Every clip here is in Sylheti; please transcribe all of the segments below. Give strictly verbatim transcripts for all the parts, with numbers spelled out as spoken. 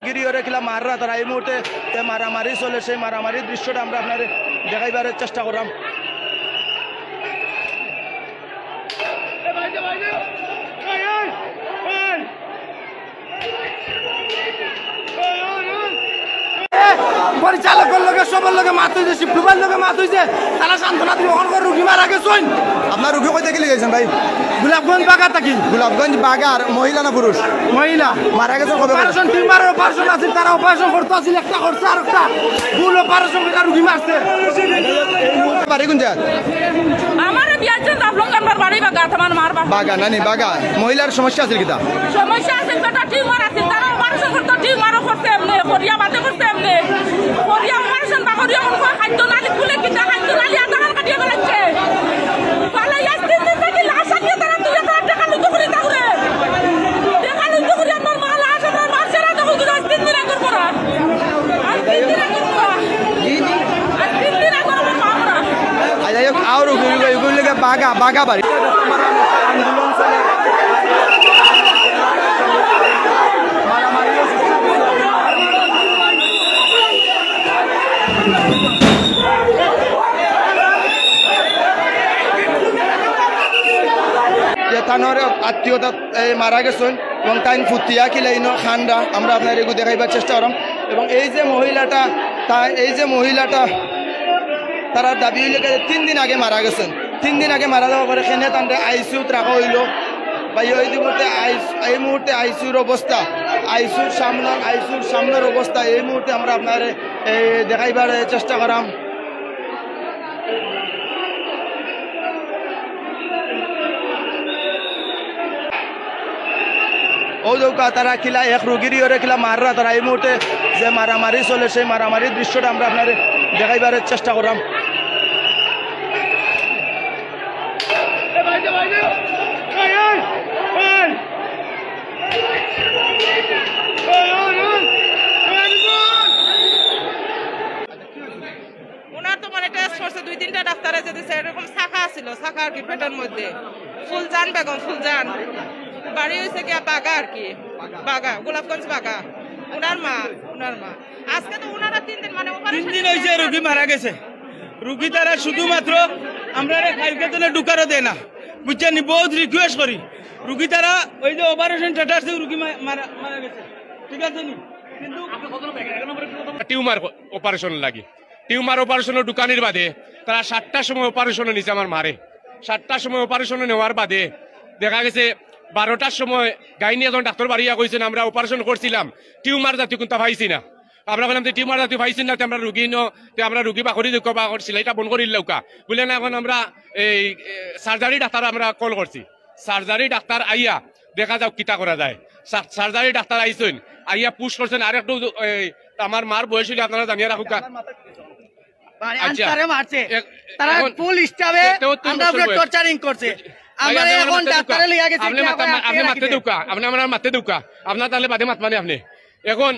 গিরি ওরে কিলা মাররা তারা। এই মুহূর্তে যে মারামারি চলে, সেই মারামারির দৃশ্যটা আমরা আপনারে দেখাইবার চেষ্টা করলাম। পরিচালকর লগে, সবর লগে মাত অইছে, শিবটু ভাইর লগে মাত অইছে, তারা সান্ত্বনা দিবা। অখন কর রুগী মারা গেছইন। আপনার রুগী কই থাকি লইয়া আইছইন ভাই? গোলাপগঞ্জ বাগা থাকি। গোলাপগঞ্জ বাগার মহিলা না পুরুষ? মহিলা। মারা গেছে কবে? অপারেশন, টিউমার অপারেশন আছিল, তারা অপারেশন করতে আছিল, একটা করছে আর একটা ভুল অপারেশন করে রুগী মারছে। বাড়ি কোন জায়গা? আমার বিয়ার জন্য জাফলং জানবার বাড়ি বাগা, আমার মার বাড়ি। বাগা নানি বাগা। মহিলার সমস্যা আছিল কিতা? সমস্যা আছিল, তারা টিউমার আছিল, তারা অপারেশন করতে টিউমারও করছে এমনি, করিয়া বাদে করছে এমনি। করিয়া অপারেশন বা করিয়া মনে হয় খাদ্য নালি খুলে কিতা খাদ্য নালি আধার কাটিয়ে বেড়াচ্ছে। পালাই আজ তিন দিন থাকি লাশ আনিয়ে তারা তুলে তারা টাকা লুটো করে তাগুরে। টাকা লুটো করে আমার মা লাশ, আমার মা সেরা তখন কিন্তু আজ তিন দিন আগর পড়া। আজ তিন দিন আগর পড়া। আজ তিন দিন আগর আমার মা পড়া। আচ্ছা, যাই হোক, আরো ঘুরি ঘুরি ঘুরি লেগে বাগা, বাগা বাড়ি। যে তানোর আত্মীয়তা, এ, মারা গেছইন এবং তাইন ফুতিয়া কিলাইন খান্ডা, আমরা আপনারে এগু দেখাইবার চেষ্টা করলাম। এবং এই যে মহিলাটা, তা, এই যে মহিলাটা, তারার দাবি অইল কি তিন দিন আগে মারা গেছইন, তিন দিন আগে মারা যাওয়ার পরে কেনে তানরে আইসিইউত রাখা অইল। ভাই, এই মুহূর্তে আইস-, এই মুহূর্তে আইসিইউর অবস্থা, আইসিইউর সামনে, আইসিইউর সামনের অবস্থা এই মুহূর্তে আমরা আপনারে, এ, দেখাইবার চেষ্টা করাম। ও দৌকা তারা কিলা এক রুগীর ইয়রে কিলা মাররা তারা। এই মুহূর্তে যে মারামারি চলে, সেই মারামারির দৃশ্যটা আমরা আপনারে দেখাইবার চেষ্টা করলাম। ওনার তো মানে টেস্ট করছে, দুই তিনটা ডাক্তারে যদি স্যার এরকম শাখা ছিল, শাখা আর কি পেটের মধ্যে। ফুলজান বেগম, ফুলজান। বাড়ি হইছে গিয়া বাগা আর কি, বাগা, গোলাপগঞ্জ বাগা। ওনার মা, ওনার মা। আজকে তো ওনারা তিন দিন মানে তিন দিন হইছে রুগী মারা গেছে। রুগী তারা শুধুমাত্র আমরা কালকে জন্য ঢুকারও দেয় না, বুঝছেন নি? বহুত রিকোয়েস্ট করি, রুগী তারা ওই যে অপারেশন থিয়েটার রুগী মা-, মারা মারা গেছে, ঠিক আছে নি? কিন্তু টিউমার অপারেশন লাগি, টিউমার অপারেশনও ঢুকানির বাদে তারা সাতটার সময় অপারেশনে নিছে আমার মারে। সাতটার সময় অপারেশনে নেওয়ার বাদে দেখা গেছে বারোটার সময় গাইনি একজন ডাক্তার বাড়িয়া কইছেন, "আমরা অপারেশন করছিলাম, টিউমার জাতীয় কোনটা পাইছি না।" আমরা বললাম যে, "টিউমার জাতীয় পাইছি না, তে আমরা রুগী ন, তে আমরা রুগী বাকরি দেখো বা সিলাইটা বন্ধ করি লৌকা।" বলে, "না, এখন আমরা এই, এ, সার্জারি ডাক্তার আমরা কল করছি।" সার্জারি ডাক্তার আইয়া দেখা যাও কিতা করা যায়। সা-, সার্জারি ডাক্তার আইছইন, আইয়া পুশ করছেন, আর একটু, এই, আমার মার বয়স হইলে আপনারা জানিয়ে রাখুকা। মানে আচ্ছা। আনসারে মারছে। এক-, তারা এখন ফুল স্টাফে তে-, তেও তো আমরা উপরে মুসলমান। টর্চারিং করছে। ভাই, আমরা আপনি আমার এখন মাথায় ডাক্তারে দুকা। লইয়া গেছি, আপনি গিয়া মাথা-, কয় আপনি আপনি মাথায় গেলে দুকা। আপনি আমার মাথায় দুকা। আপনার তাহলে বাদে মাত মানে আপনি। এখন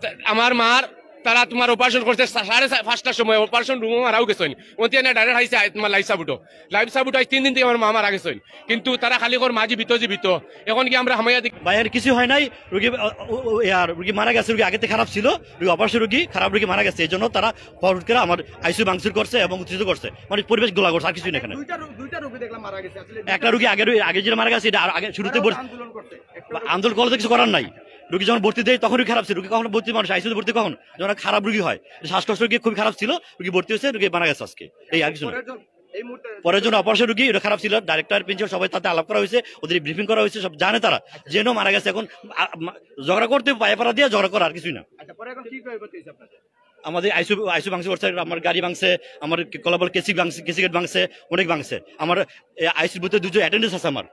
তা-, আমার মার তারা তোমার অপারেশন করছে সা-, সাড়ে সা-, পাঁচটার সময় অপারেশন রুমও মারাও গেছইন। ওতে না ডাইরেক্ট আইছে আই-, তোমার লাইফ সাপোর্টও। লাইফ সাপোর্ট আইজ তিন দিন থেকে আমার মা মারা গেছইন। কিন্তু তারা খালি কর মা জীবিত, জীবিত। এখন কি আমরা হামাইয়া দেখি? ভাই, এর কিছু হয় নাই। রুগী, ও, ও, ও, ইয়ার, রুগী মারা গেছে, রুগী আগে থেকে খারাপ ছিল, রুগী অপারেশন রুগী, খারাপ রুগী মারা গেছে। এই জন্য তারা ফরওয়ার্ড করে আমার আইসিইউ ভাঙচুর করছে এবং উত্তেজিত করছে। মানে পরিবেশ গোলা করছে, আর কিছুই না এখানে। দুইটা রু-, দুইটা রুগী দেখলাম মারা গেছে। আসলে একটা রুগী আগে রু-, আগে যেটা মারা গেছে, এটা আগে শুরুতে তারাও তো ভর্তি আন্দোলন করছে। একটু বা আন্দোলন করার তো কিছু করার নাই। রুগী যখন ভর্তি দেয়, তখন রুগী খারাপ ছিল। রুগী কখন ভর্তি মানুষ, আইসিইউ ভর্তি কখন? যখন খারাপ রুগী হয়, শ্বাসকষ্ট রুগী খুবই খারাপ ছিল, রুগী ভর্তি হয়েছে, রুগী মারা গেছে আজকে। এই আর কিছু না। পরের জন, এই মুহূর্তে পরের জন্য অপারেশন রুগী, এটা খারাপ ছিল, ডাইরেক্টর, প্রিন্সিপাল সবাই তাতে আলাপ করা হয়েছে, ওদের ব্রিফিং করা হয়েছে, সব জানে তারা। যেন মারা গেছে এখন, আ, মা-, ঝগড়া করতে পায়ে পাড়া দিয়ে ঝগড়া করা, আর কিছুই না। আচ্ছা, পরে এখন কি ক্ষয়ক্ষতি হয়েছে আপনাদের? আমাদের আইসিইউ, আইসিইউ ভাঙছে, ওর সাইড আমার গাড়ি ভাঙছে, আমার কি-, কলাবল কেসি ভাঙছে, কেসি গেট ভাঙছে, অনেক ভাঙছে। আমার, এ, আইসিইউর ভিতরে দুজন অ্যাটেন্ডেন্স আছে আমার,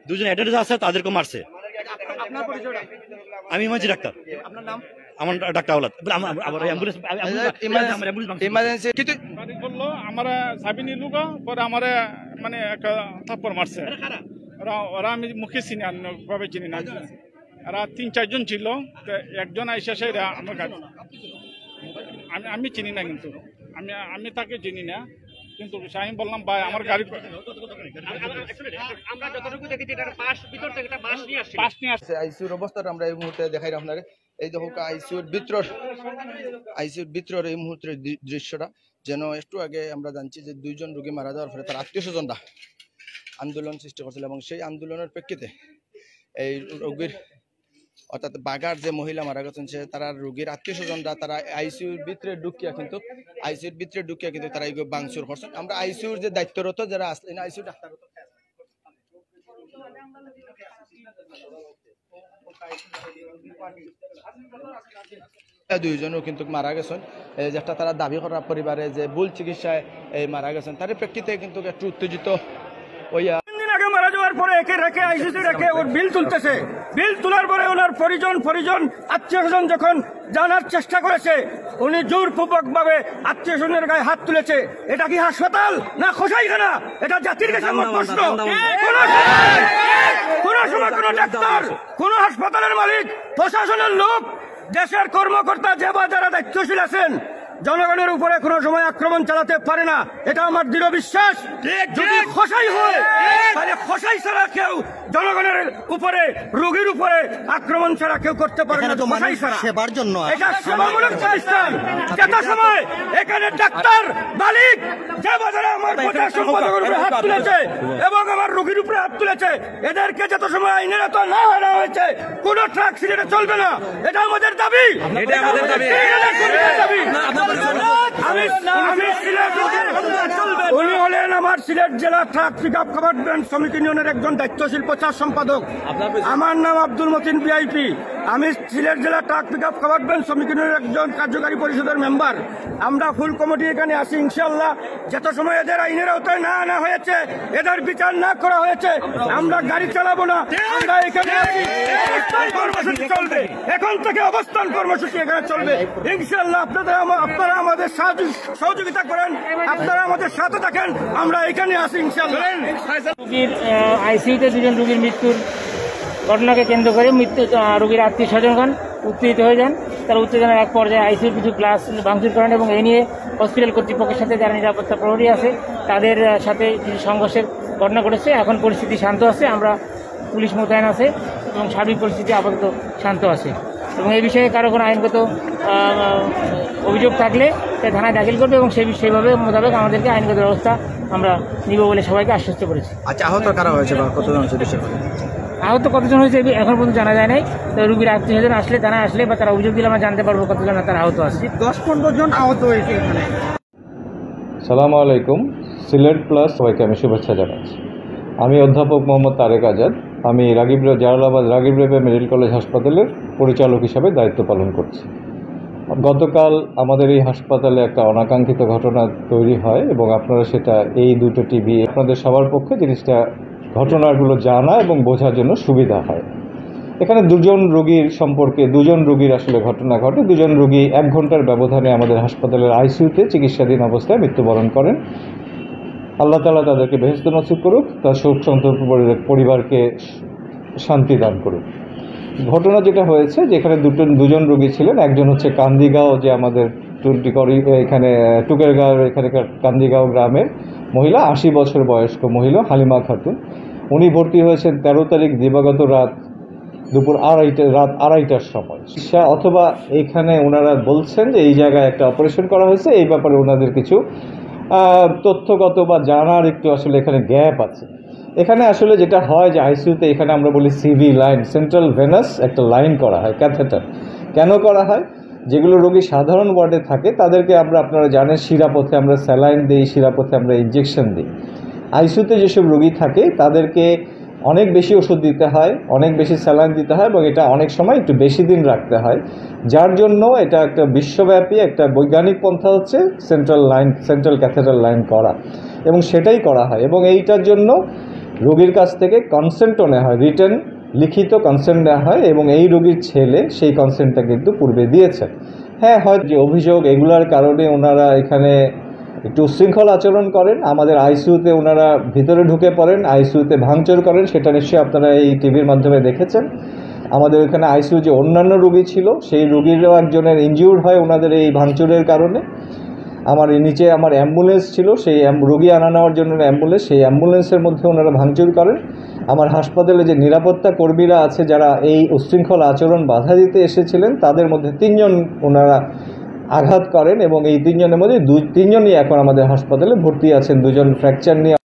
দুজন অ্যাটেন্ডেন্স আছে, তাদেরকে মারছে। আপনার পরিচয়টা? আমি ইমার্জেন্সি ডাক্তার। আপনার নাম? আমার ডা-, ডাক্তার আওলাদ। বলে, আমার, আমার, আমার অ্যাম্বুলেন্স, আমি, আমি, ইমার্জেন্সি, আমার অ্যাম্বুলেন্স ভাঙছে। ইমার্জেন্সি। কিন্তু বাড়ি করলো, আমারে চাবি নিল গো, পরে আমারে মানে একটা থাপ্পড় মারছে। ওরা, ওরা আমি মুখে চিনি, আমি ভাবে চিনি না। এরা তিন চারজন ছিল, তো একজন আইসা সেরা আমার কাছে। আমি, আমি চিনি না কিন্তু, আমি, আমি তাকে চিনি না। কিন্তু আমি বললাম, "ভাই, আমার গাড়ি।" আমরা যতটুকু দেখেছি, এটা বাঁশ, ভিতর থেকে একটা বাঁশ নিয়ে আসছে। পাশ নিয়ে আসছে। আইসিইউর অবস্থাটা আমরা এই মুহূর্তে দেখাই আপনারে। এই দেখো আইসিইউর ভিতর, আইসিইউর ভিতরের এই মুহূর্তের দৃ- দৃশ্যটা যেন একটু আগে আমরা জানছি যে দুইজন রোগী মারা যাওয়ার পরে তার আত্মীয় স্বজনরা আন্দোলন সৃষ্টি করছিল এবং সেই আন্দোলনের প্রেক্ষিতে এই রোগীর অর্থাৎ বাগার যে মহিলা মারা গেছেন সে তারা রোগীর আত্মীয় স্বজনরা তারা আইসিইউর ভিতরে ঢুকিয়া কিন্তু আইসিইউর ভিতরে ঢুকিয়া কিন্তু তারা এইগুলো ভাঙচুর করছেন। আমরা আইসিইউর যে দায়িত্বরত যারা আছেন আইসিইউ ডাক্তার দুইজনও কিন্তু মারা গেছেন। এই যেটা তারা দাবি করা পরিবারে যে ভুল চিকিৎসায় এই মারা গেছেন তার প্রেক্ষিতে কিন্তু একটু উত্তেজিত হইয়া তিন দিন আগে মারা যাওয়ার পরে একে রেখে আইসিইউতে রেখে ওর বিল তুলতেছে। বিল তোলার পরে ওনার পরিজন পরিজন আত্মীয় স্বজন যখন জানার চেষ্টা করেছে, উনি জোরপূর্বক ভাবে আত্মীয় স্বজনের গায়ে হাত তুলেছে। এটা কি হাসপাতাল না কসাইখানা? এটা জাতির কাছে আমার প্রশ্ন। কোনো সময়, কোনো সময় কোনো ডাক্তার, কোনো হাসপাতালের মালিক, প্রশাসনের লোক, দেশের কর্মকর্তা যে বা যারা দায়িত্বশীল আছেন, জনগণের উপরে কোনো সময় আক্রমণ চালাতে পারে না, এটা আমার দৃঢ় বিশ্বাস। যদি কসাই হয়, তাহলে কসাই ছাড়া কেউ জনগণের উপরে, রোগীর উপরে আক্রমণ ছাড়া কেউ করতে পারে না। কসাই ছাড়া সেবার জন্য এটা সেবামূলক প্রতিষ্ঠান। যত সময় এখানে ডাক্তার, মালিক, যে বা যারা আমার প্রচার সম্পাদকের উপরে হাত তুলেছে এবং আমার রোগীর উপরে হাত তুলেছে, এদেরকে যত সময় আইনের আওতায় না আনা হয়েছে, কোনো ট্রাক সিলেটে চলবে না। এটা আমাদের দাবি। এটা আমাদের দাবি। এটা আমাদের দাবি। আমি, আমি সিলেট, উনি হলেন আমার সিলেট জেলা truck pickup covered van শ্রমিক ইউনিয়নের একজন দায়িত্বশীল প্রচার সম্পাদক। আমার নাম আব্দুল মতিন ভিআইপি। আমি সিলেট জেলা truck pickup covered van শ্রমিক ইউনিয়নের একজন কার্যকারী পরিষদের মেম্বার। আমরা ফুল কমিটি এখানে আছি। ইনশাআল্লাহ যত সময় এদের আইনের আওতায় না আনা হয়েছে, এদের বিচার না করা হয়েছে, আমরা গাড়ি চালাবো না। আমরা এখানে আছি। অবস্থান কর্মসূচি চলবে। এখন থেকে অবস্থান কর্মসূচি এখানে চলবে। ইনশাআল্লাহ আপনারা আমা- আপনারা আমাদের সাহায্য, সহযোগিতা করেন, আপনারা আমাদের সাথে থাকেন। আমরা এখানে আছি ইনশাআল্লাহ। রুগীর আইসিইউতে দুজন রুগীর মৃত্যুর ঘটনাকে কেন্দ্র করে মৃত্যু আহ, রুগীর আত্মীয় স্বজনগণ উত্তেজিত হয়ে যান। তারা উত্তেজনার এক পর্যায়ে আইসিইউর কিছু গ্লাস ভাঙচুর করেন এবং এ নিয়ে হসপিটাল কর্তৃপক্ষের সাথে যারা নিরাপত্তা প্রহরী আছে তাদের আহ, সাথে কিছু সংঘর্ষের ঘটনা ঘটেছে। এখন পরিস্থিতি শান্ত আছে, আমরা পুলিশ মোতায়েন আছে এবং সার্বিক পরিস্থিতি আপাতত শান্ত আছে এবং এই বিষয়ে কারো কোনো আইনগত আহ, অভিযোগ থাকলে তা থানায় দাখিল করবে এবং সেই বিষয়ে মোতাবেক আমাদেরকে আইনগত ব্যবস্থা আমরা নিব বলে সবাইকে আশ্বস্ত করেছি। আচ্ছা, আহত কারা হয়েছে বা কতজন হয়েছে বিষয়ে? আহত কতজন হয়েছে এ বি- এখন পর্যন্ত জানা যায় নাই। তো রুগীর আত্মীয় স্বজন আসলে, থানায় আসলে বা তারা অভিযোগ দিলে আমরা জানতে পারবো কতজন তারা আহত আছে। দশ পনেরো জন আহত হয়েছে এখানে। সালাম আলাইকুম। সিলেট প্লাস সবাইকে আমি শুভেচ্ছা জানাচ্ছি। আমি অধ্যাপক মোহাম্মদ তারেক আজাদ। আমি রাগিব রে- জালালাবাদ রাগিব রেবেয়া মেডিকেল কলেজ হাসপাতালের পরিচালক হিসাবে দায়িত্ব পালন করছি। গতকাল আমাদের এই হাসপাতালে একটা অনাকাঙ্ক্ষিত ঘটনা তৈরি হয় এবং আপনারা সেটা এই দুটো টিভি আপনাদের সবার পক্ষে জিনিসটা ঘটনাগুলো জানা এবং বোঝার জন্য সুবিধা হয়। এখানে দুজন রোগীর সম্পর্কে দুজন রোগীর আসলে ঘটনা ঘটে। দুজন রোগী এক ঘন্টার ব্যবধানে আমাদের হাসপাতালের আইসিইউতে চিকিৎসাধীন অবস্থায় মৃত্যুবরণ করেন। আল্লাহ তাআলা তাদেরকে বেহেশত নসিব করুক, তার শোক সন্তপ্ত পরি- পরিবারকে শান্তি দান করুক। ঘটনা যেটা হয়েছে যে এখানে দুটো দুজন রোগী ছিলেন, একজন হচ্ছে কান্দিগাঁও যে আমাদের টুন্টিকরি এখানে টুকেরগাঁওয়ের এখানেকার কান্দিগাঁও গ্রামের মহিলা, আশি বছর বয়স্ক মহিলা হালিমা খাতুন। উনি ভর্তি হয়েছেন তেরো তারিখ দিবাগত রাত দুপুর আড়াইটা রাত আড়াইটার সময়। চিকিৎসা অথবা এখানে ওনারা বলছেন যে এই জায়গায় একটা অপারেশন করা হয়েছে, এই ব্যাপারে ওনাদের কিছু আহ, তথ্যগত বা জানার একটু আসলে এখানে গ্যাপ আছে। এখানে আসলে যেটা হয় যে আইসিইউতে এখানে আমরা বলি সিভি লাইন, সেন্ট্রাল ভেনাস একটা লাইন করা হয়, ক্যাথেটার। কেন করা হয়? যেগুলো রোগী সাধারণ ওয়ার্ডে থাকে তাদেরকে আমরা, আপনারা জানেন, শিরাপথে আমরা স্যালাইন দিই, শিরাপথে আমরা ইনজেকশন দিই। আইসিইউতে যেসব রোগী থাকে তাদেরকে অনেক বেশি ওষুধ দিতে হয়, অনেক বেশি স্যালাইন দিতে হয় এবং এটা অনেক সময় একটু বেশি দিন রাখতে হয়, যার জন্য এটা একটা বিশ্বব্যাপী একটা বৈজ্ঞানিক পন্থা হচ্ছে central line, central catheter line করা, এবং সেটাই করা হয়। এবং এইটার জন্য রোগীর কাছ থেকে কনসেন্টও নেওয়া হয়, রিটেন লিখিত কনসেন্ট নেওয়া হয় এবং এই রোগীর ছেলে সেই কনসেন্টটা কিন্তু পূর্বে দিয়েছেন। হ্যাঁ, হয়তো যে অভিযোগ এগুলার কারণে ওনারা এখানে একটু উচ্ছৃঙ্খল আচরণ করেন, আমাদের আইসিইউতে ওনারা ভিতরে ঢুকে পড়েন, আইসিইউতে ভাঙচুর করেন, সেটা নিশ্চয়ই আপনারা এই টিভির মাধ্যমে দেখেছেন। আমাদের ওখানে আইসিইউ যে অন্যান্য রোগী ছিল সেই রোগীরও একজনের ইনজিউর্ড হয় ওনাদের এই ভাঙচুরের কারণে। আমার এই নিচে আমার অ্যাম্বুলেন্স ছিল, সেই অ্যাম- রোগী আনা নেওয়ার জন্য অ্যাম্বুলেন্স, সেই অ্যাম্বুলেন্সের মধ্যে ওনারা ভাঙচুর করেন। আমার হাসপাতালে যে নিরাপত্তা কর্মীরা আছে, যারা এই উচ্ছৃঙ্খল আচরণ বাধা দিতে এসেছিলেন, তাদের মধ্যে তিনজন ওনারা আঘাত করেন এবং এই তিনজনের মধ্যে দুই তিনজনই এখন আমাদের হাসপাতালে ভর্তি আছেন। দুজন ফ্র্যাকচার নিয়ে